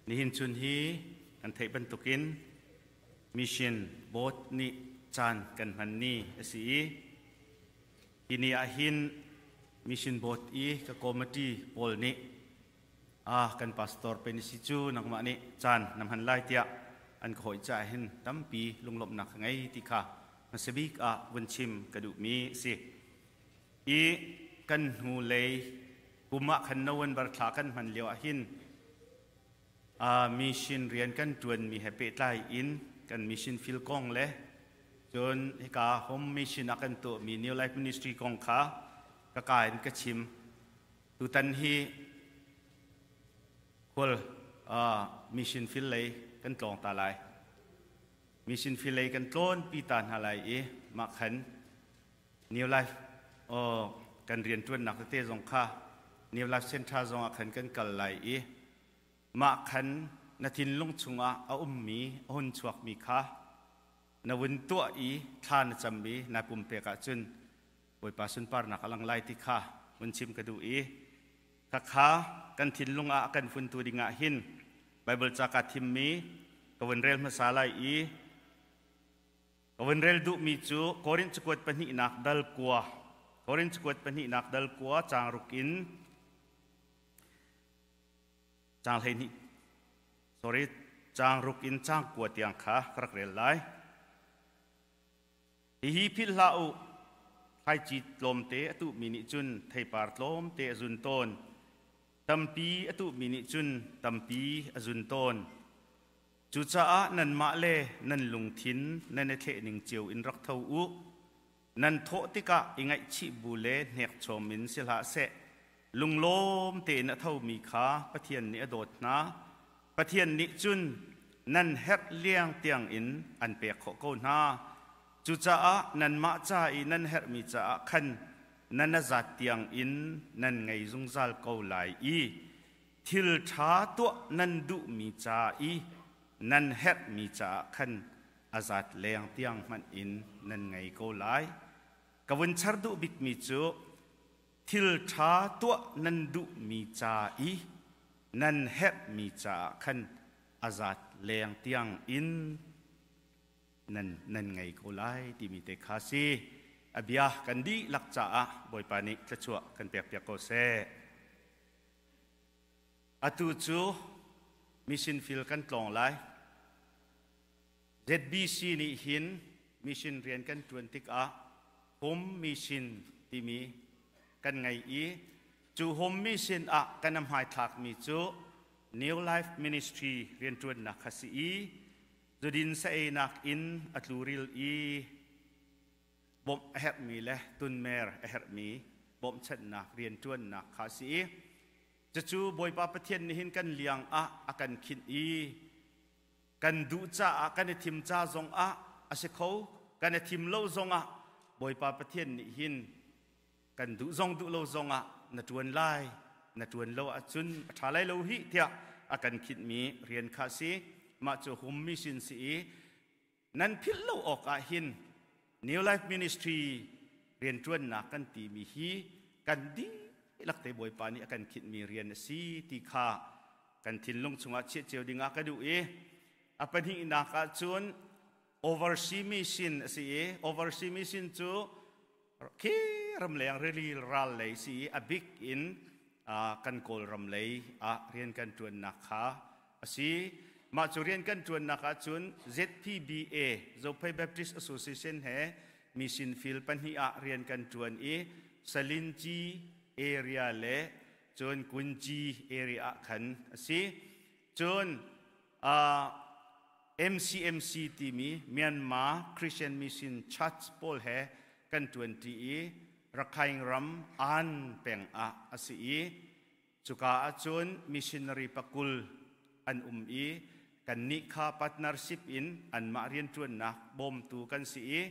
Nihin chun hi kan theih bantukin Mission Board nih caan kan hman ni a si i hi ni ah hin Mission Board i ka committee pawl nih a kan pastor penisi cu nangmah nih caan na hman lai tiah an ka hawi caah hin tampi lunglawmhnak ka ngei ti kha hmasa bik ah vun chim ka duhmi a si. I kan hnu lei kum ah khan November thla kan hman lio ah hin mission rian kan ṭuanmi he pehtlai in kan mission field kong le cun hika home mission ah kan tuahmi New Life Ministry kong kha ka ka in ka chim. Tutan hi khual mission field lei kan tlawng ta lai. Mission field lei kan tlawn pi ta hna lai i mah khan New Life kan rianṭuannak tete zong kha New Life Center zong ah khan kan kal lai i mah khan na thinlung chungah a ummi a hun chuakmi kha na vun tuah i thla na cam i na pumpek ahcun Bawipa sunparnak a lang lai ti kha vun chim ka duh i khakha kan thinlung ah a kan funtu dingah hin Bible ca kaa thimmi ka vun rel hmasa lai i Ka vun rel duhmi cu Korin cakuat pahnihnak dal kua, Korin cakuat pahnihnak dal kua caang ruk in caang 12, sorry, caang ruk in caang kua tiang kha ka rak rel lai. Hihi philh hlah u, thlaici tlawmte a tuhmi nih cun theipar tlawmte a zun tawn. Tampi a tuhmi nih cun tampi a zun tawn. Cucaah nanmah le nan lungthin nan i thlehning cio in rak tho u. Nan thawh tikah i ngaihchih bu le hnekchom in si hlah seh. Lunglawm tein a thomi kha Pathian nih a dawt hna. Pathian nih cun nan herh liang tiangin an pek khawh ko hna. Cucaah nanmah ca i nan herhmi caah khan nan a zat tiangin nan ngei zungzal ko lai i thil ṭha tuah nan duhmi ca i nan herhmi caah khan a zat leng tiang hmanh in nan ngei ko lai. Ka vun char duh bikmi cu thil ṭha tuah nan duhmi ca i nan herhmi caah khan a zat leng tiang in nan nan ngei ko lai timi te kha si. A bia kan dihlak caah Bawipa nih thluachuah kan pekpiak ko seh. Atu cu mission field kan tlawng lai. ZBC nih hin mission rian kan ṭuan tikah home mission timi kan ngei i cu home mission ah kan hmaithlakmi cu New Life Ministry rianṭuannak kha si i zudin sa-einak in a tluril i bawmh a herhmi le tunmer a herhmi bawmhchanhnak rianṭuannak kha a si i cucu Bawipa Pathian nih hin kan liang ah a kan khinh i kan duh caah kan i thim ca zongah a si kho, kan i thim lo zongah Bawipa Pathian nih hin kan duh zong duh lo zongah na ṭuan lai, na ṭuan lo ahcun a ṭha lai lo hih tiah a kan khinhmi rian kha a si. Mah cu hum mission si i nan philh lo awk ah hin New Life Ministry rianṭuannak kan timi hi kan dihlak te Bawipa nih a kan khinhmi rian a si ti kha kan thinlung chungah chiah cio dingah ka duh i a pahnihnak ah cun oversea mission a si i oversea mission cu khi ramleng rili ral lei si i a bik in kan Kawlram lei ah rian kan ṭuannak kha a si. Mah cu rian kan ṭuannak ahcun ZPBA, Zophei Baptist Association he mission field pahnih ah rian kan ṭuan i Salinci area le cun Kunci area ah khan a si. Cun MCMC timi Myanmar Christian Mission Church pawl he kan ṭuanṭi i Rakhine ram Ann peng ah a si i cuka ahcun missionary pakul an um i kannih kha partnership in anmah rianṭuannak bawmtu kan si i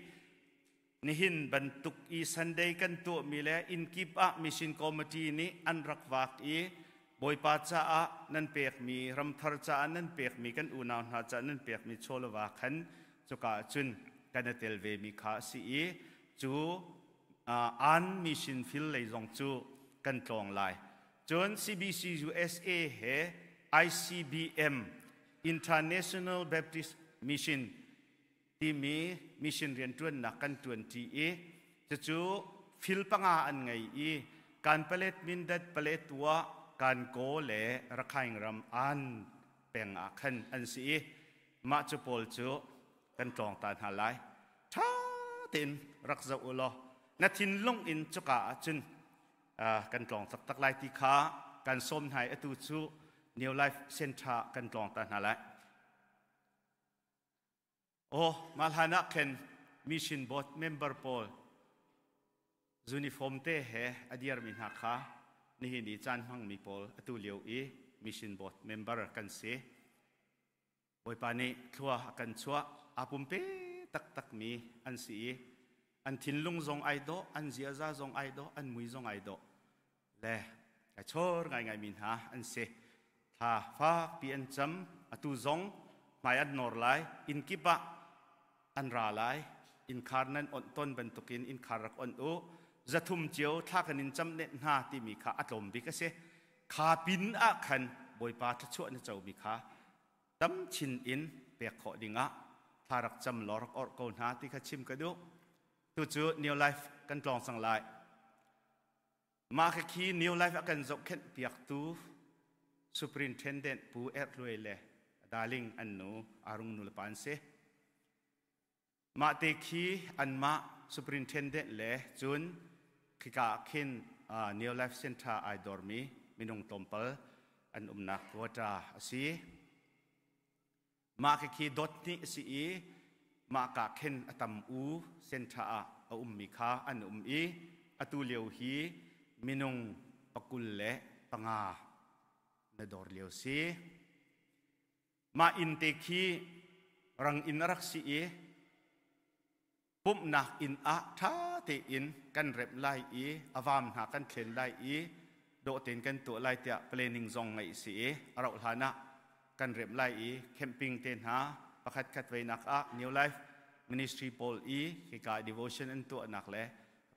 nihin bantuk i Sunday kan tuahmi le innkip ah mission committee nih an rak vak i Bawipa caah nan pekmi, ramthar caah nan pekmi, kan unau hna caah nan pekmi chawleva khan cuka ahcun kan i tel vemi kha a si i cu an mission field lei zong cu kan tlawng lai. Cun CBC USA he. ICBM International Baptist Mission timi mission rianṭuannak kan ṭuanṭi i cucu fil panga an ngei i Kanpalet Mindat Paletwa Kankaw le Rakhine ram an peng ah khan an si i mah cu pawl cu kan tlawng ta hna lai. Ṭha tein rak zoh u law na thinlung in cuka ah cun kan tlawng taktak lai ti kha kan sawm hna i atu cu New Life Center kan tlawng ta hna lai. Aw, mah hlan ah khin mission board member pawl uniform te he a dirmi hna kha nihin i caan hmangmi pawl atu lio i mission board member kan si. Bawipa nih thlua a kan chuah, aa pumpe taktakmi an si i an thinlung zong ai dawh, an ziaza zong ai dawh, an mui zong ai dawh. Le ai chawr ngaingaimi hna an si. Thla fakpi an cam, atu zong hmai an nawr lai, inn kip ah an ra lai, innkhar nan onh ton bantukin innkhar rak onh u, 300 cio thla kan in cam net hna timi kha a tlawm bik a si. Kha pin ah khan Bawipa thluachuah na comi kha tam chin in pek khawh dingah thla rak cam law rak orh ko hna ti kha chim ka duh. Tu cu New Life kan tlawng cang lai. Mah khi New Life a kan zohkhenh piaktu Superintendent Pu Erh Luai le darling an nu Arung nu le pa an si. Mah te khi anmah Superintendent le cun khika ah khin New Life Center ai dormi minung tlawmpal an umnak quota a si. Mah khi dot hnih a si i mah ka khin a tam u center ah a ummi kha an um i atu lio hi minung 25 na dawr lio si. Mah inn te khi rang inn a rak si i pumhnak inn ah ṭha tein kan remh lai i a vaam hna kan thlen lai i dawh tein kan tuah lai tiah planning zong ngeih si i a rauh hlan ah kan remh lai i camping te hna pakhat khat veinak ah New Life Ministry pawl i hika devotion an tuahnak le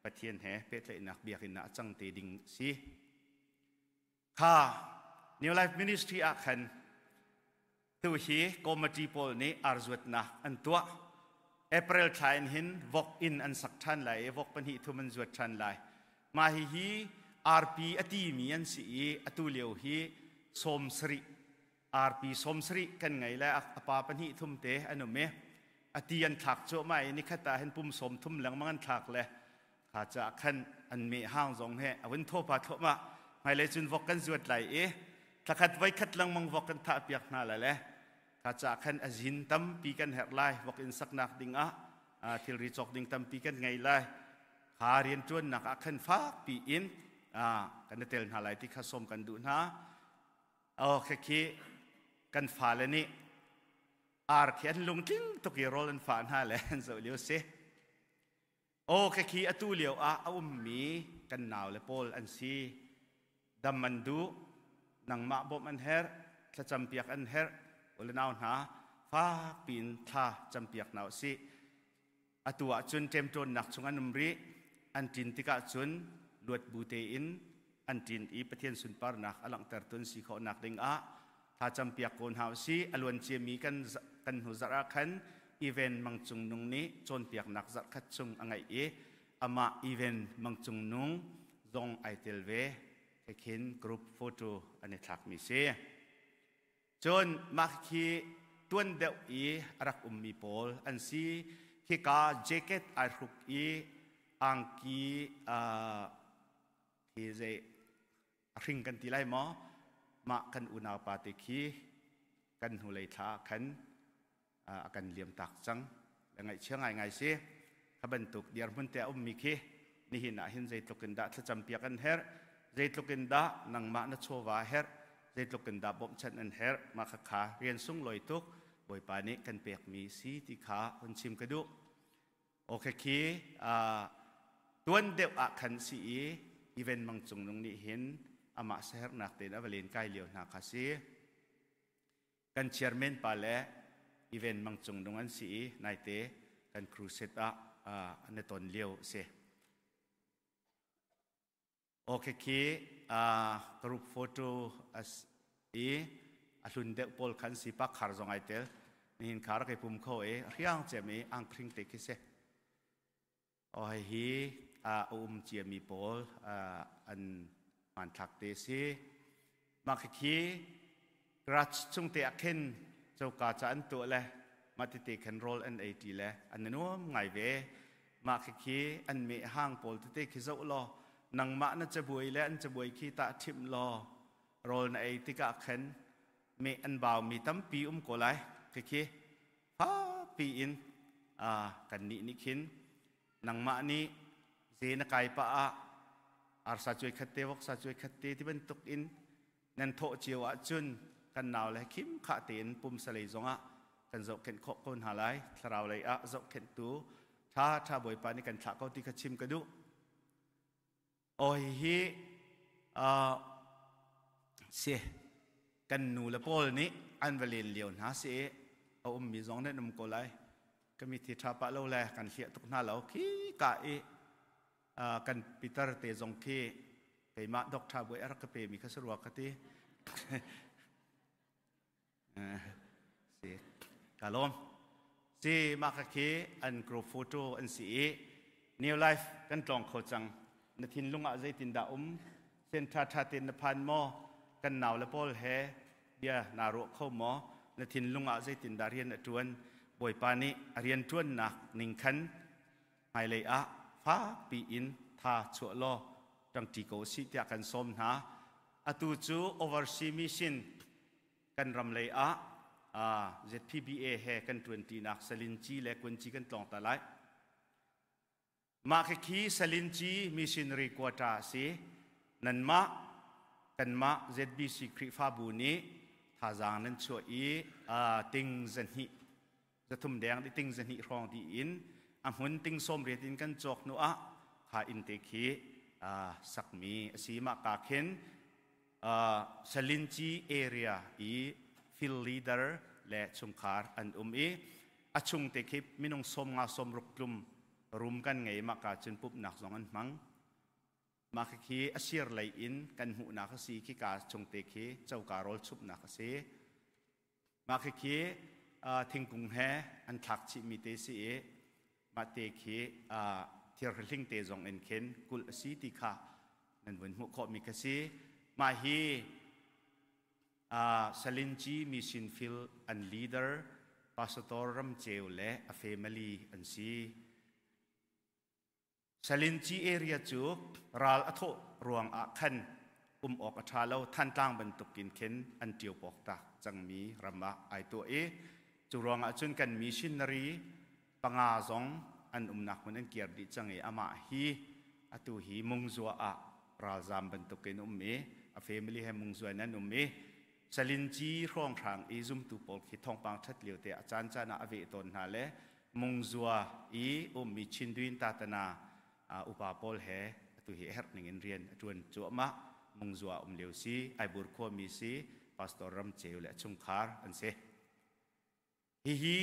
Pathian he pehtlaihnak biakinn ah a cang te ding si. Kha New Life Ministry ah khan Tu hi committee pawl nih arzuatnak an tuah. April thla in hin vok inn an sak ṭhan lai i vok pahnih thum an zuat ṭhan lai. Mah hihi RP a timi an si i atu lio hi 70 RP 70 kan ngei le a pa pahnih thum te an um i a ti an thlak cuahmah i nikhat ah hin pum 30 lengmang an thlak le kha caah khan an meh hang zong he a vun thawpa thluahmah. Hmailei cun vok kan zuat lai i thlakhat voikhat lengmang vok kan thah piak hna lai le kha caah khan a zin tampi kan herh lai. Vok inn saknak ding ah thilri cawk ding tampi kan ngei lai. Kha rianṭuannak ah khan fakpi in kan i tel hna lai ti kha sawm kan duh hna. Oh khi kan fale nih ar khi an lungtling tuk i rawl an fah hna le an zoh lio si. Aw khikhi atu lio ah a ummi kan naule pawl an si. Dam an duh, nangmah bawmh an herh, thlacampiak an herh. Ule nau hna, fak piin thla campiak hna usih. Atu ah cun ṭemṭawnnak chung an um rih. An ṭin tikah cun luat bu tein an ṭin i Pathian sunparnak a langhtertu an si khawhnak dingah thla campiak ko hna usih. A luan ciami kan kan hnu zarh ah khan Even Mang Cung Nung nih cawnpiaknak zarh khat chung a ngeih i amah Even Mang Cung Nung zong ai tel ve. Khin group photo an i thlakmi si. Cun mah khi tuan deuh i a rak ummi pawl an si. Khika jacket ai hruk i angki khi zei a hring kan ti lai maw? Mah kan unau pa te khi kan hnulei thla ah khan a kan liam tak cang. Le ngaihchia ngaingai si. Kha bantuk dirhmun te a ummi khi nihin ah hin zeitluk in dah thlacam piak an herh, zeitluk in dah nangmah na chawva a herh, zeitluk in dah bawmhchanh an herh, mah kha kha rian sunglawi tuk Bawipa nih kan pekmi si ti kha hun chim ka duh. Okay khi tuan deuh ah khan si i event mang cung nung nih hin amah sahernak tein a va len kai lio hna kha si. Kan chairman pa le event mang cung nung an si i naite kan crusade ah an i ton lio a si. Okay khi group photo as i A hlun deuh pawl khan si pa khar zong ai tel. Nihin khar kai pum kho e riang cem i ang khring te khi si. O hi a um ciami pawl an hmanthlak te si. Mah khi garage chung te ah khin coka ca an tuah le mah tete khan rawl an ei ṭi le an nuam ngai ve. Mah khi an meh hang pawl tete khi zoh law nangmah na cabuai le an cabuai khi tah ṭhimh law rawl na ei tikah khan meh an baumi tampi um ko lai. Khikhi fakpi in kannih nih khin nangmah nih ze na kai pah ah arsa cuai khat te voksa cuai khat te ti bantuk in nan thawh cio ahcun kan nau le khim khah tein pumsa lei zongah kan zohkhenh khawh ko hna lai. Thlarau lei ah zohkhenhtu ṭha ṭha Bawipa nih kan thlah ko ti kha chim ka duh. Aw hihi si kan nu le pawl nih an va len lio hna si i a ummi zong nan um ko lai. Ka mithi ṭha pah lo le kan hliah tuk hna lo khi ka i kan Peter te zong khi keimah doctor buai a rak ka pemi kha si rua ka ti. Si ka lawm. Si mah kha khi an group photo an si i New Life kan tlawng kho cang. Na thinlung ah zeitindah um? Sen ṭha ṭha tein na phan maw? Kan nau le pawl he bia naa ruah kho maw? Na thinlung ah zeitindah rian a ṭuan? Bawipa nih a rian ṭuannak ning khan hmailei ah fakpi in tha chuah law ṭangṭi ko usih tiah kan sawm hna. Atu cu overseas mission kan ram lei ah ZPBA he kan ṭuanṭinak Salinci le Kunci kan tlawng ta lai. Mah khi Salinci missionary quota a si. Nanmah kanmah ZBC Khrihfabu nih thazaang nan chuah i ting zahnih 300 deng di ting 200 hrawng di in a hmun ting 80 in kan cawk hnu ah kha inn te khi sakmi a si. Mah ka khin Salinci area i field leader le chungkhar an um i a chung te khi minung 50 60 tlum room kan ngei. Mah ka cun pumhnak zong an hmang. Mah khi a sir lei in kan hmuhnak a si. Khi ka chung te khi coka rawl chumhnak a si. Mah khikhi thingkung he an thlak chihmi te si i mah te khi thirhling te zong in khin kulh a si ti kha nan vun hmuh khawhmi kha si. Mah hi Salinci Mission Field an leader Pastor Ram Ceu le a family an si. Salinci area cu ral a thawh ruangah khan um awk a ṭha lo. Thantlang bantukin khin an ṭio pawktak cangmi ram ah ai tuah i cu ruangah cun kan missionary panga zong an umnak hmun an kir dih cang i amah hi atu hi Mungzua ah ralzam bantukin um i a family he Mungzua in an um i Salinci hrawnghrang i zumtu pawl khi thawngpang ṭhat lio te a caancaan ah a veh tawn hna le Mungzua i ummi Chindwin Tatana upa pawl he atu hi a herh ning in rian a ṭuan cuahmah. Mungzua um lio si, Aibur khuami si, Pastor Ram Ceu le a chungkhar an si. Hihi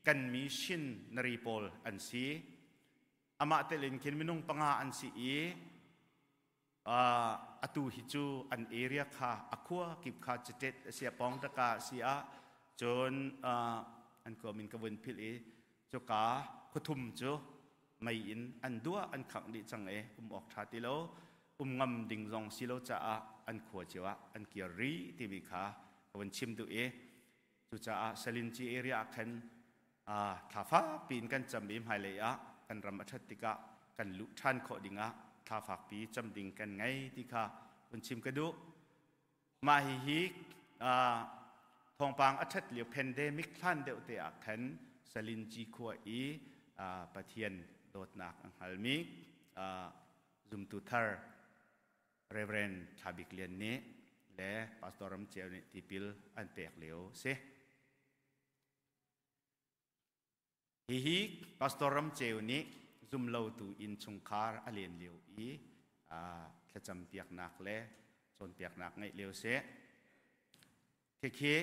kan mission nari pawl an si. Amah tel in khin minung panga an si i atu hi cu an area kha a khua kip kha citet a si a pawng taka a si ah cun an khua min ka vun philh i cuka khuathum cu mei in an duah an khangh dih cang i um awk ṭha ti lo, um ngam ding zong si lo caah an khua cio ah an kir rih timi kha ka vun chim duh i cucaah Salinci area ah khan thla fakpi in kan cam i hmailei ah kan ram a ṭhat tikah kan luh ṭhan khawh dingah thla fakpi cam ding kan ngei ti kha vun chim ka duh. Mah hihi thawngpang a ṭhat lio pandemic hlan deuh te ah khan Salinci khua i Pathian dawtnak a hngalmi zumtu thar Reverend Thla Bik Lian nih le Pastor Ram Ceu nih tipil an pek lio si. Hihi Pastor Ram Ceu nih zumlotu innchungkhar a len lio i thlacam piaknak le cawnpiaknak ngeih lio si. Khikhi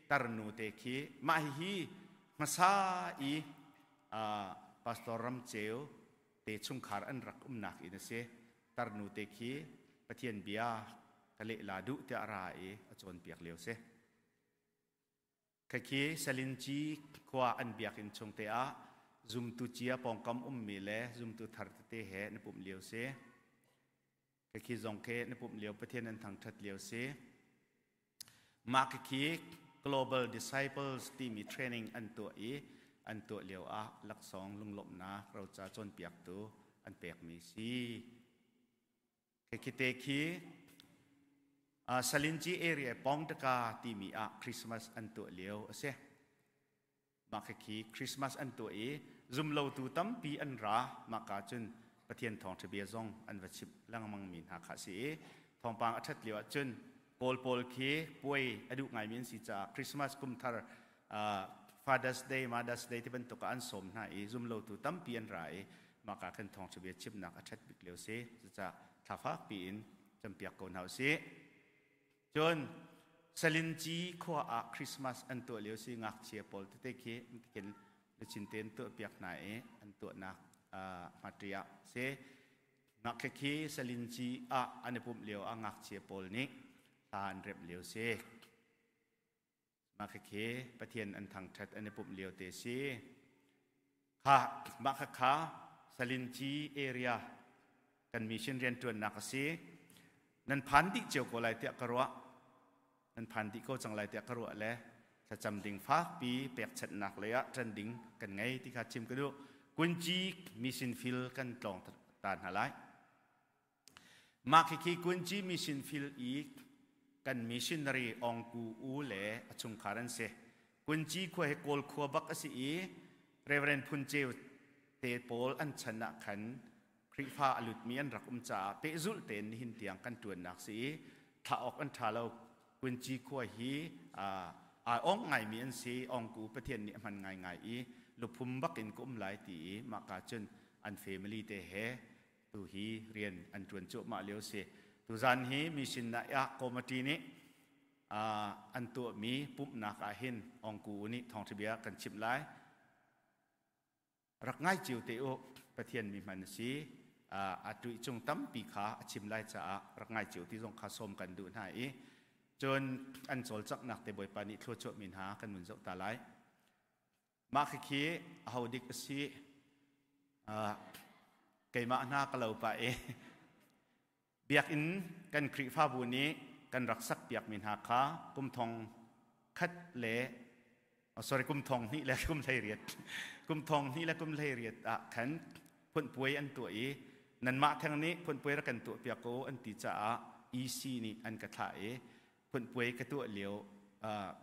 tarnu te khi mah hihi hmasa i Pastor Ram Ceu te chungkhar an rak umnak inn a si. Tarnu te khi Pathian bia ka leh la duh tiah a ra i a cawnpiak lio si. Khakhi Salinci khua an biakinn chung te ah zumtu cia pawngkam ummi le zumtu thar tete he na pumh lio si. Khakhi zong khi na pumh lio Pathian an thangṭhat lio si. Mah khikhi Global Disciples timi training an tuah i an tuah lio ah laksawng lunglawmhnak roca cawnpiaktu an pekmi si. Khikhi te khi Salinci area Pawngtaka timi ah Christmas an tuah lio a si. Mah khikhi Christmas an tuah i zumlotu tampi an ra. Mahka cun Pathian thawngṭha bia zong an va chimh lengmang mi hna kha a si i thawngpang a ṭhat lio ah cun Kawl pawl khi puai a duh ngaimi an si caah Christmas kum thar Father's Day, Mother's Day ti bantuk ah an sawm hna i zumlotu tampi an ra i mahka khan thawngṭha bia chimnak a ṭhat bik lio si. Cucaah thla fakpi in campiak ko hna usih. Cun Salinci khua ah Christmas an tuah lio si ngakchia pawl tete khi tikin luchin te an tuah piak hna i an tuahnak hmatri ah si. Ngakchia khi Salinci ah an i pumh lio ah ngakchia pawl nih hla an remh lio si. Mah khikhi Pathian an thangṭhat an i pumh lio te si. Kha mah khakha Salinci area kan mission rianṭuannak a si. Nan phan dih cio ko lai tiah ka ruah. Nan phan dih ko cang lai tiah ka ruah le thlacam ding fakpi pekchanhnak lei ah ṭan ding kan ngei ti kha chim ka duh. Kunci mission field kan tlawng ta hna lai. Mah khikhi Kunci mission field i kan missionary Ong Ku U le a chungkhar an si. Kunci khua hi Kawl khua bak a si i Reverend Phun Ceu te pawl an chan ah khan Khrihfa a lutmi an rak um caah pehzulh tein nihin tiang kan ṭuannak si i thlah awk an ṭha lo. Kunci khua hi aa ong ngaimi an si. Ong Ku Pathian nih a hman ngaingai i luphum bak in ka um lai ti i mahka cun an family te he Tu hi rian an ṭuan cuahmah lio si. Tuzan hi mission ah committee nih an tuahmi pumhnak ah hin Ongku nih thawngṭha bia kan chimh lai. Rak ngai cio te u, Pathian mi hman a si. A tuih cung tampi kha a chim lai caah rak ngai cio ti zong kha sawm kan duh hna i cun an cawlcanghnak te Bawipa nih thluachuah mi hna kan vun zoh ta lai. Mah khikhi aho dik a si? Keimah hna ka lo pah i biakinn kan Khrihfabu nih kan rak sak piakmi hna kha kum thong khat le oh, sorry kum thong hnih le kum 18 kum thong hnih le kum 18 ah khan phunhpuai an tuah i nanmah theng nih phunhpuai rak kan tuah piak ko an ti caah EC nih an ka thlah i phunhpuai ka tuah lio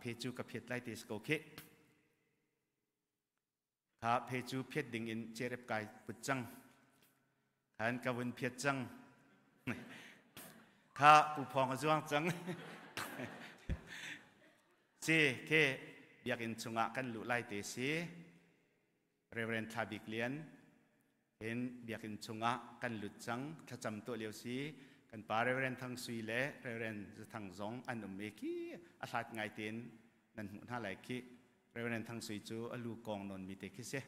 phe cu ka phiat lai te si ko khih. Kha phe cu phiat ding in cerep kai put cang. Khan ka vun phiat cang. Kha pu phawng a zuang cang. Si ke biakinn chungah kan luh lai te si. Reverend Thla Bik Lian hin biakinn chungah kan lut cang thlacam tuah lio si kan pa Reverend Thang Sui le Reverend Zathang zong an um i khi a hlat ngai tein nan hmuh hna lai khi Reverend Thang Sui cu a lu kong nawn mi te khi si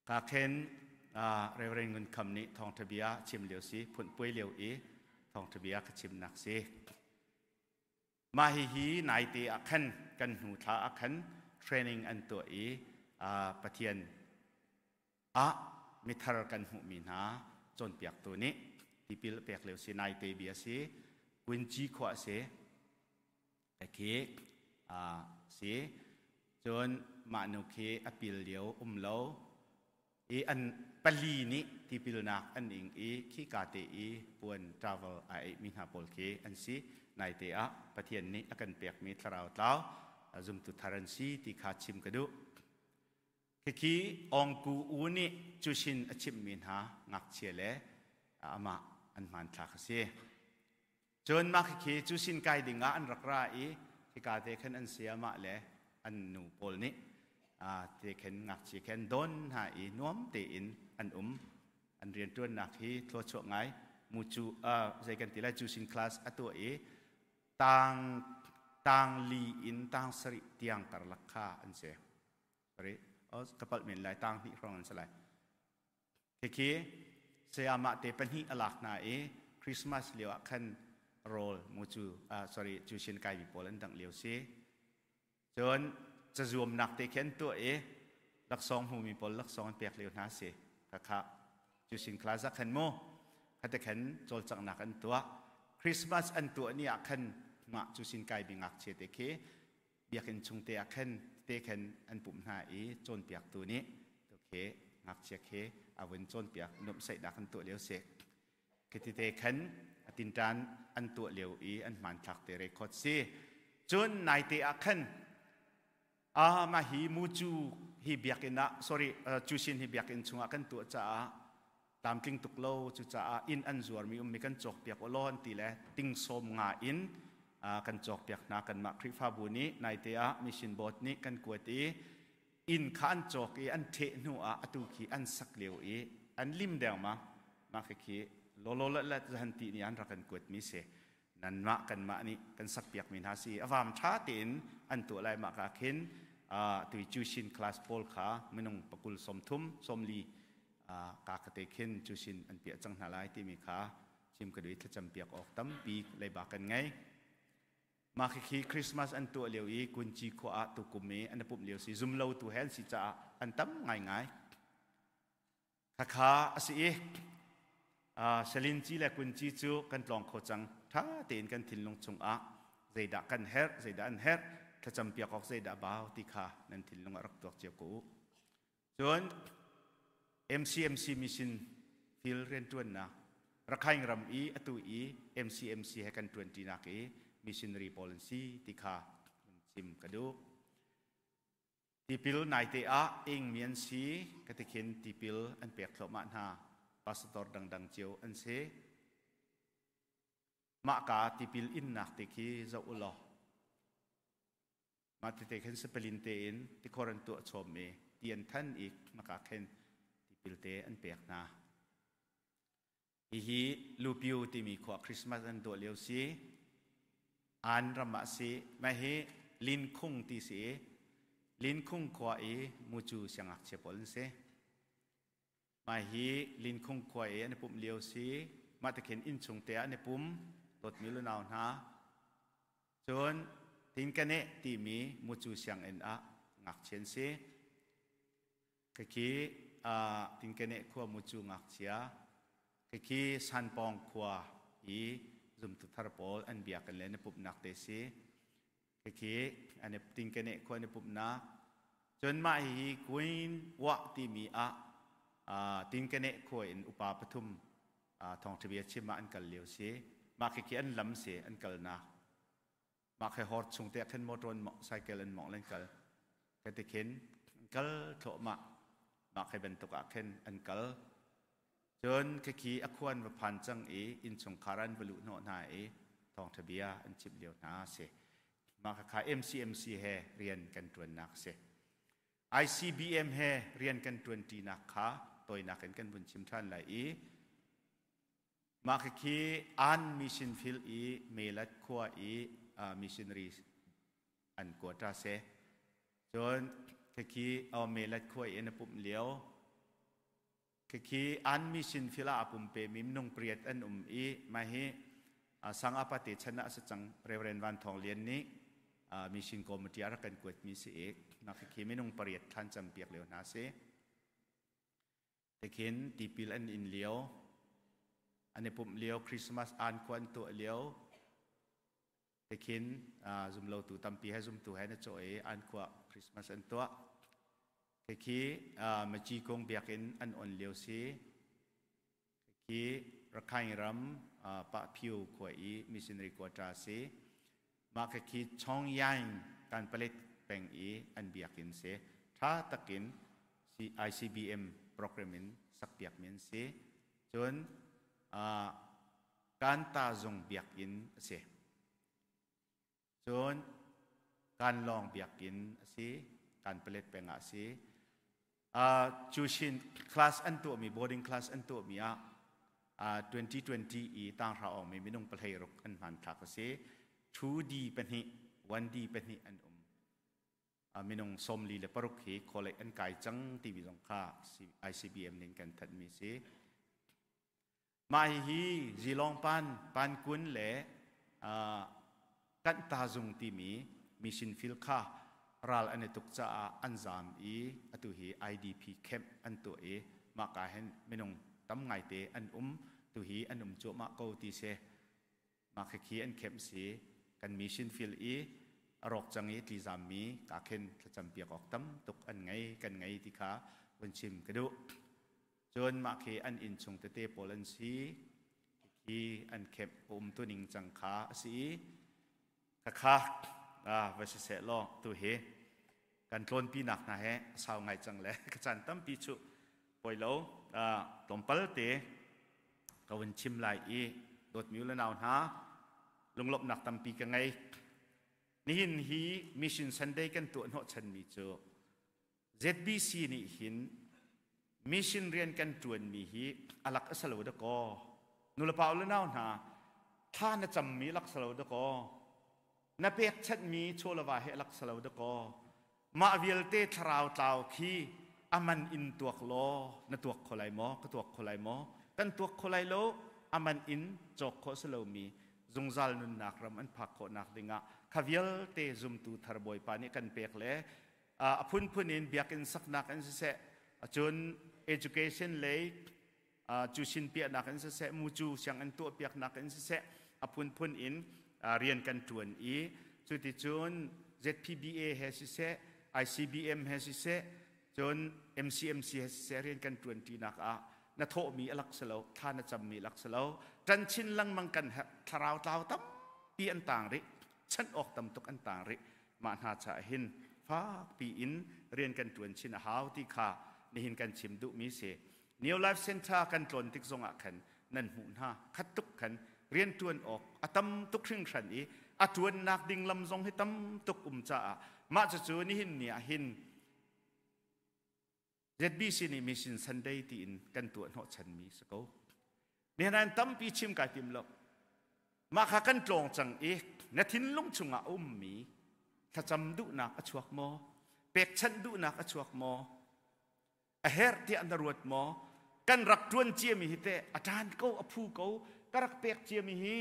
ka khen Reverend Ngun Kham nih thawngtha bia chim lio si phun puai lio i thawngtha bia ka chimnak si Mah hihi naite ah khan kan hnu thla ah khan training an tuah i Pathian ah mithar kan hmuhmi hna cawnpiaktu nih tipil pek lio si naite bia si Kunci khua a si khi si cun mah nu khi a pil lio um lo i an pali nih tipilnak an ing i khika te i puan travel a eihmi hna pawl khi an si. Naite ah Pathian nih a kan pekmi thlarau tlau zumtu thar an si ti kha chim ka duh. Khikhi Ongku U nih cusin a chimhmi hna ngakchia le amah an hmanthlak a si. Cun mah khikhi cusin kai ding ah an rak ra i hika te khan an sayamah le an nu pawl nih te khan ngakchia khan don hna i nuam tein an um. An rianṭuannak hi thluachuah ngai. Mucu zei kan ti lai cusin class a tuah i tang tang li in tang sarih tiang karlak kha an si. Sorry, ka palh men lai tang hnih hrawng an si lai. Khikhi sayamah te pahnih a lak hna i Christmas lio ah khan rawl mu cu sorry cu shin kai mi pawl an dangh lio si. Cun cazuamnak te khi an tuah i laksawng hmumi pawl laksawng an pek lio hna si. Khakha cusin class ah khan mu khate khan cawlcanghnak an tuah. Christmas an tuah ni ah khan mah cusin kai mi ngakchia te khi biakinn chung te ah khan te khan an pumh hna i cawnpiaktu nih tu khi ngakchia khi a vun cawnpiak nuamhsaihnak an tuah lio si. Khiti te khan a tinṭan an tuah lio i an hmanthlak te record si. Cun naite ah khan ah mah hi mucu hi biakinn ah sorry cusin hi biakinn chungah kan tuah caah tlamtling tuk lo, cucaah inn an zuarmi ummi kan cawkpiak u law an ti le ting sawm nga in kan cawkpiak hna. Kanmah Khrihfabu nih naite ah mission board nih kan kuat i inn kha an cawk i an ṭheh hnu ah atu khi an sak lio i an lim dengmang. Mah khi lawlaw let zahan ti nih an rak kan kuatmi si, nanmah kanmah nih kan sakpiakmi hna si. A vam ṭha tein an tuah lai. Mah ka khin tui Cushin class pawl kha minung pakul 30 40 ka kate khin Cushin an piah cang hna lai timi kha chim ka duh. Thlacam piak awk tampi leiba kan ngei. Mah khikhi Christmas an tuah lio i Kunci khua ah tukum i an i pumh lio si. Zumlo tu he an si caah an tam ngaingai. Khakha a si i Salinci le Kunci cu kan tlawng kho cang. Ṭha tein kan thinlung chungah zeidah kan herh, zeidah an herh, thlacam piak awk zeidah bau ti kha nan thinlung ah rak tuak cio ko u. Cun MCMC mission field rianṭuannak Rakhine ram i atu i MCMC he kan ṭuanṭinak i missionary pawl an si ti kha chim ka duh. Tipil naite ah ingmi an si ka ti khin tipil an pek thluahmah hna. Pastor dangdang cio an si. Mah ka tipil innak te khi zoh u law. Mah tete khin sapalin tein tikhor an tuah chom i ti an than i maka khin tipil te an pek hna. Hihi Lupiu timi khua Christmas an tuah lio si. An ram ah si. Mah hi Linkhung ti si. Linkhung khua i mucu siangngakchia pawl an si. Mah hi Linkhung khua i an i pumh lio si. Mah te khin innchung te ah an i pum. Dawtmi lunau hna. Cun Tinkaneh timi mucu sianginn ah ngakchia an si. Khikhi Tinkaneh khua mucu ngakchia, khikhi Sanpawng khua i zumtu thar pawl an biakinn le an i pumhnak te si. Khikhi an i Tinkaneh khua an i pumhnak. Cun mah hihi Queen Wah timi ah Tinkaneh khua in upa pathum thawngṭha bia chim ah an kal lio si. Mah khikhi an lam si, an kalnak. Mah khi hor chung te ah khin motor an mawngh, cycle an mawngh len kal. Ka ti khin an kal thluahmah. Mah khi bantuk ah khin an kal. Cun khikhi a khuan va phan cang i innchungkhar an va luh hnawh hna i thawngṭha bia an chimh lio hna si. Mah khakha MCMC he rian kan ṭuannak si. ICBM he rian kan ṭuanṭinak kha tawinak in kan vun chim ṭhan lai i mah khikhi An mission field i Melat khua i missionary an quota si. Cun khikhi Melat khua i an i pumh lio khikhi An mission field ah a pumpe mi minung pariat an um i mah hi sang apate chan ah a si cang. Reverend Van Thawng Lian nih mission committee a rak kan kuatmi si i mah khikhi minung pariat thlan cam piak lio hna si. Tikhin tipil an in lio, an i pumh lio, Christmas an khua an tuah lio, tikhin zumlotu tampi he zumtu he na cawh i an khua Christmas an tuah. Khikhi Maci kung biakinn an on lio si. Khikhi Rakhine ram Pahphiu khua i missionary quarter si. Mah khikhi Chongyang Kanpalet peng i an biakinn si. Tha takin ICBM program in sakpiakmi an si. Cun Kanta zung biakinn a si. Cun Kanlawng biakinn a si. Kanpalet peng ah a si. Cushin class an tuahmi, boarding class an tuahmi ah 2020 i tanghra awngmi minung 16 an hmanthlak a si. 2D pahnih, 1D pahnih an um. Minung 46 hi college an kai cang timi zong kha ICBM nih kan thanhmi si. Mah hihi Zilong Pan, Pan Kun le Kanta Zung timi mission field kha ral an i tuk caah an zaam i atu hi IDP camp an tuah i mahka hin minung tam ngaite an um. Tu hi an um cuahmah ko ti si. Mah khikhi an camp si. Kan mission field i a rawk cang i tlizammi ka khin thlacam piak awk tam tuk an ngei kan ngei ti kha vun chim ka duh. Cun mah khi an inn chung tete pawl an si. Khi an camp um tu ning cang kha a si i khakha va si seh law tu hi kan tlawnpinak hna he a sau ngai cang le ka caan tampi cu poi lo tlawmpal te ka vun chim lai i dawtmi u le nau hna lunglawmhnak tampi ka ngei. Nihin hi Mission Sunday kan tuah hnawhchanmi cu ZBC nih hin mission rian kan ṭuanmi hi a lak a si lo dakaw. Nulepa u le nau hna, thla na cammi lak si lo dakaw. Na pekchanhmi chawlava hi a lak si lo dakaw. Mah vialte thlarau tlau khi a man in tuak law na tuak kho lai maw? Ka tuak kho lai maw? Kan tuak kho lai lo. A man in cawk khawh si lomi zungzal nunnak ram an phak khawhnak dingah kha vialte zumtu thar Bawipa nih kan pek le a phunphun in biakinn saknak in siseh, cun education lei cusin piahnak in siseh, mucu sianginn tuah piaknak in siseh, a phunphun in rian kan ṭuan i cuticun ZPBA he siseh, ICBM he siseh, cun MCMC he siseh rian kan ṭuan ṭinak ah na thawhmi a lak si lo, thla na cammi lak si lo, ṭan chin lengmang kan herh. Thlarau tlau tampi an tang rih, chanh awk tam tuk an tang rih. Mah hna caah hin fakpi in rian kan ṭuan chin a hau ti kha nihin kan chim duhmi si. New Life Center kan tlawn tik zongah khan nan hmuh hna khat tuk khan rian ṭuan awk a tam tuk hringhran i a ṭuannak ding lam zong hi tam tuk um caah mah cucu nihin ni ah hin ZBC nih Mission Sunday tiin kan tuah hnawhchanmi si ko. Nihin tampi chim kai tim lo. Mah kha kan tlawng cang i na thinlung chungah a ummi thlacam duhnak a chuak maw? Pekchanh duhnak a chuak maw? A herh tiah na ruat maw? Kan rak ṭuan ciami hi teh a ṭan ko, a phu ko, ka rak pek ciami hi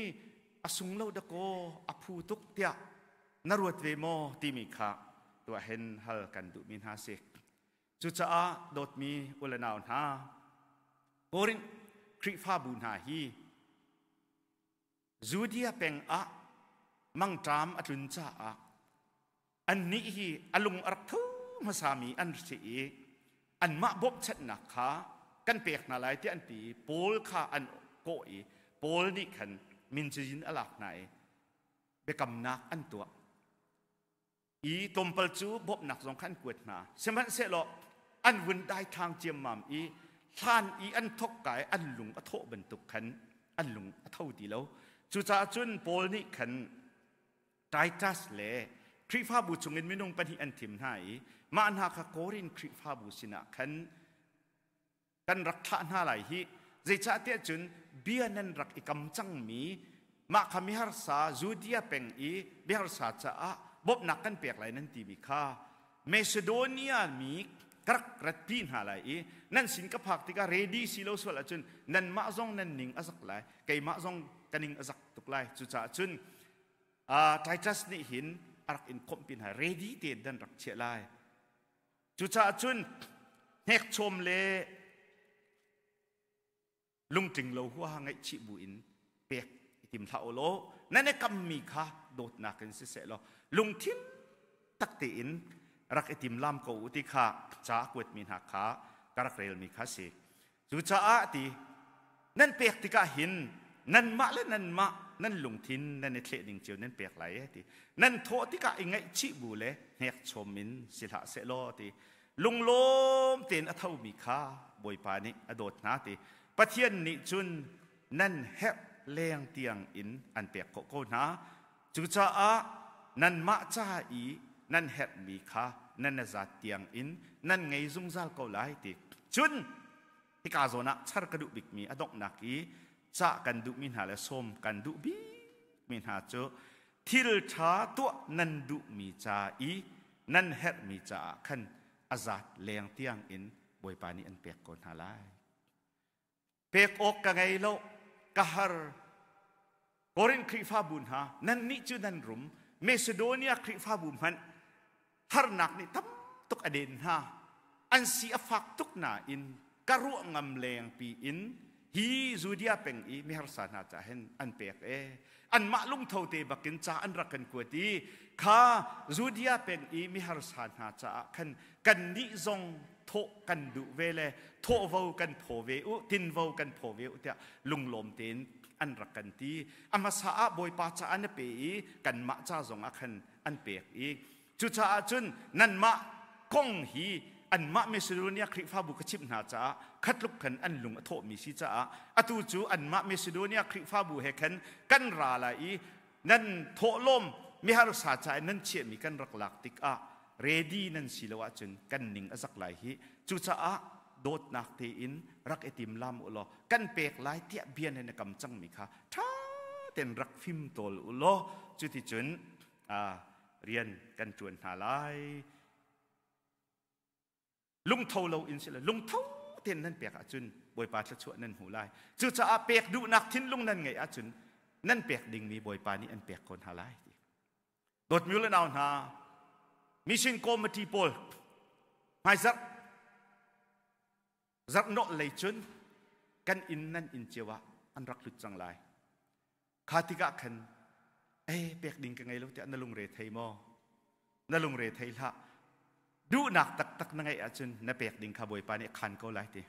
a sung lo dakaw, a phu tuk tiah na ruat ve maw timi kha tuah hen hal kan duhmi hna si. Cucaah dawtmi u le nau hna, Korinth Khrihfabu hna hi Judea peng ah mangṭam a tlun caah annih hi a lung a rak tho hmasami an si i anmah bawmhchanhnak kha kan pek hna lai tiah an ti i Paul kha an kawh i Paul nih khan min cazin a lak hna i biakamnak an tuah. I tlawmpal cu bawmhnak zong kha an kuat hna. Sihmanhsehlaw an vun daithlang ciammam i hlan i an thok ka i an lung a thawh bantuk khan an lung a tho ti lo. Cucaah cun Paul nih khan Titus le Khrihfabu chungin minung pahnih an thim hna i mah hna kha Korin Khrihfabu sinah khan kan rak thlah hna lai hi. Zeicahtiah cun bia nan rak i kam cangmi mah kha miharsa Judea peng i miharsa caah bawmhnak kan pek lai nan timi kha Macedonia mi ka rak ratpi hna lai i nan sin ka phak tikah ready si lo sual ahcun nanmah zong nan ning a zak lai, keimah zong ka ning a zak tuk lai. Cucaah cun Titus nih hin a rak in khawmhpi hna, ready tein nan rak chiah lai. Cucaah cun hnekchawm le lungtling lo huaha ngaihchih bu in pek i tim hlah u law nan i kammi kha dawtnak in siseh law lungthin tak tein rak i timlam ko u ti kha ca a kuatmi hna kha ka rak relmi kha si. Cucaah ti nan pek tikah hin nanmah le nanmah nan lungthin nan i thleh ning cio nan pek lai e ti. Nan thawh tikah i ngaihchih bu le hnekchom in si hlah seh law ti. Lunglawm tein a thomi kha Bawipa nih a dawt hna ti. Pathian nih cun nan herh leng tiang in an pek khawh ko hna. Cucaah nanmah ca i nan herhmi kha nan a zat tiang in nan ngei zungzal ko lai ti. Cun hika zawn ah char ka duh bikmi a donghnak i cah kan duhmi hna le sawm kan duh bikmi hna cu thil ṭha tuah nan duhmi ca i nan herhmi caah khan a zat leng tiang in Bawipa nih an pek ko hna lai. Pek awk ka ngei lo, ka har. Korin Khrihfabu hna, nannih cu nan rum. Macedonia Khrihfabu hmanh. Harnak nih tam tuk a den hna. An si a fak tuk nain ka ruah ngam lengpi in hi Judea peng i miharsa hna ca hin an pek e. Anmah lungtho te bakin ca an rak kan kuat i kha Judea peng i miharsa hna caah khan kannih zong thawh kan duh ve le thawhvo kan phaw ve u, tinvo kan phaw ve u tiah lunglawm tein an rak kan ti. A hmasa ah Bawipa caah na pe i kanmah ca zong ah khan an pek i cucaah cun nanmah kong hi anmah Macedonia Khrihfabu ka chimh hna caah khatluk khan an lung a thawhmi si caah atu cu anmah Macedonia Khrihfabu he khan kan ra lai i nan thawhlawm miharsa ca in nan chiahmi kan rak lak tikah ready nan si lo ahcun kan ning a zak lai hi. Cucaah dawtnak tein rak i tim lam u law kan pek lai tiah bia nan i kam cangmi kha ṭha tein rak fim tawl u law cuticun rian kan ṭuan hna lai. Lungtho lo in sile lungtho tein nan pek ahcun Bawipa thluachuah nan hmu lai. Cucaah pek duhnak thinlung nan ngeih ahcun nan pek dingmi Bawipa nih an pek ko hna lai. Dawtmi le nau hna, mission committee pawl hmaizarh zarhnawh lei cun kan inn nan inn cio ah an rak lut cang lai. Kha tikah khan ei pek ding ka ngei lo tiah na lungre thei maw? Na lungre thei hlah. Duhnak taktak na ngeih ahcun na pek ding kha Bawipa nih a khan ko lai ti.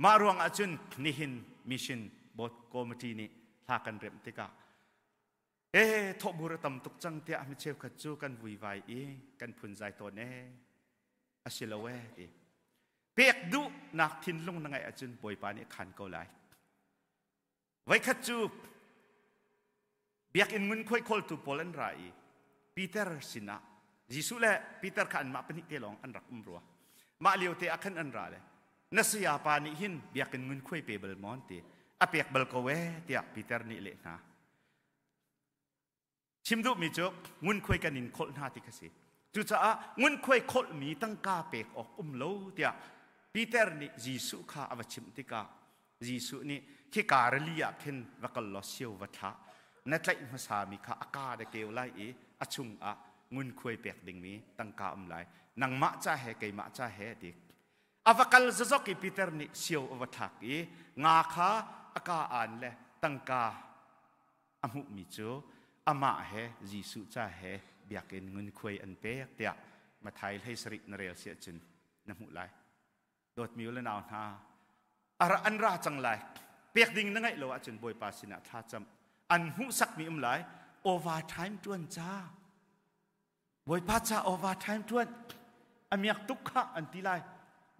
Mah ruang ahcun nihin mission board committee nih hla kan remh tikah ee thawhbur a tam tuk cang tiah mi cheukhat cu kan vuivai i kan phunzai tawn ee a si lo ee ti. Pek duhnak thinlung na ngeih ahcun Bawipa nih a khan ko lai. Voikhat cu biakinn ngunkhuai khawltu pawl an ra i Peter sinah Jesuh le Peter kha anmah pahnih te lawng an rak um rua. Mah lio te ah khan an ra le na sayapa nih hin biakinn ngunkhuai pe bal maw an ti. A pek bal ko ee tiah Peter nih leh hna. Chim duhmi cu ngunkhuai kan in kholh hna ti kha si. Cucaah ngunkhuai kholhmi tangka pek awk um lo tiah Peter nih Jesuh kha a va chimh tikah Jesuh nih khika rili ah khin va kal law sio va thlah. Na tlaih hmasami kha a ka na keu lai i a chungah ngunkhuai pek dingmi tangka um lai. Nangmah ca he keimah ca he a ti. A va kal zazok i Peter nih sio a va thlak i nga kha a ka aan le tangka a hmuhmi cu amah he Jesuh ca he biakinn ngunkhuai an pek tiah Matthai 17 na rel si ahcun na hmuh lai. Dawtmi u le nau hna, ara an ra cang lai. Pek ding na ngeih lo ahcun Bawipa sinah thla cam. An hmuhsakmi um lai. Overtime tuan ca. Bawipa ca overtime tuan. A miak tuk kha an ti lai.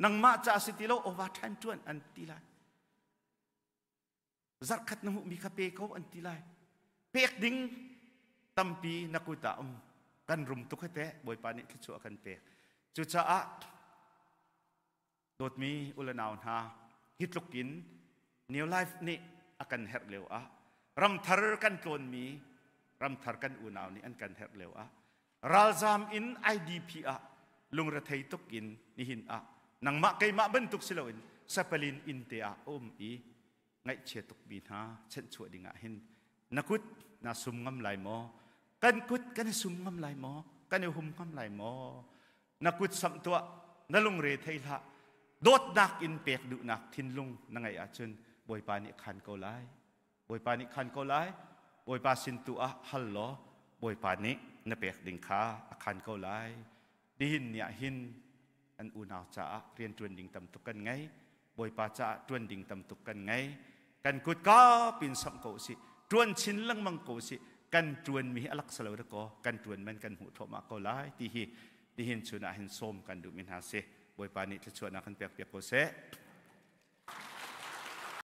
Nangmah ca si ti lo overtime tuan an ti lai. Zarhkhat na hmuhmi kha pe ko an ti lai. Pek ding tampi na kut ah um. Kan rum tuk hete Bawipa nih thluachuah kan pek. Cucaah dawtmi u le nau hna, hi tluk in New Life nih a kan herh lio ah ramthar kan tlawnmi ramthar kan unau nih an kan herh lio ah ralzam in IDP ah lungrethei tuk in nihin ah nangmah keimah bantuk si loin sapalin inn te ah a um i ngaihchia tuk mi hna chanhchuah ding ah hin na kut na sum ngam lai maw? Kan kut kan i sum ngam lai maw? Kan i hum ngam lai maw? Na kut samh tuah, na lungre thei hlah. Dawtnak in pek duhnak thinlung na ngeih ahcun Bawipa nih khan ko lai. Bawipa nih khan ko lai. Bawipa sin tu ah hal law Bawipa nih na pek ding kha a khan ko lai. Nihin ni ah hin an unau caah rianṭuan ding tam tuk kan ngei. Bawipa caah ṭuan ding tam tuk kan ngei. Kan kut kap in samh ko usih. Ṭuan chin lengmang ko usih. Kan ṭuanmi hi a laksa lo dakaw kan ṭuan man kan hmuh thluahmah ko lai ti hi nihin chun ah hin sawm kan duhmi hna si. Bawipa nih thluachuahnak kan pek piak ko seh.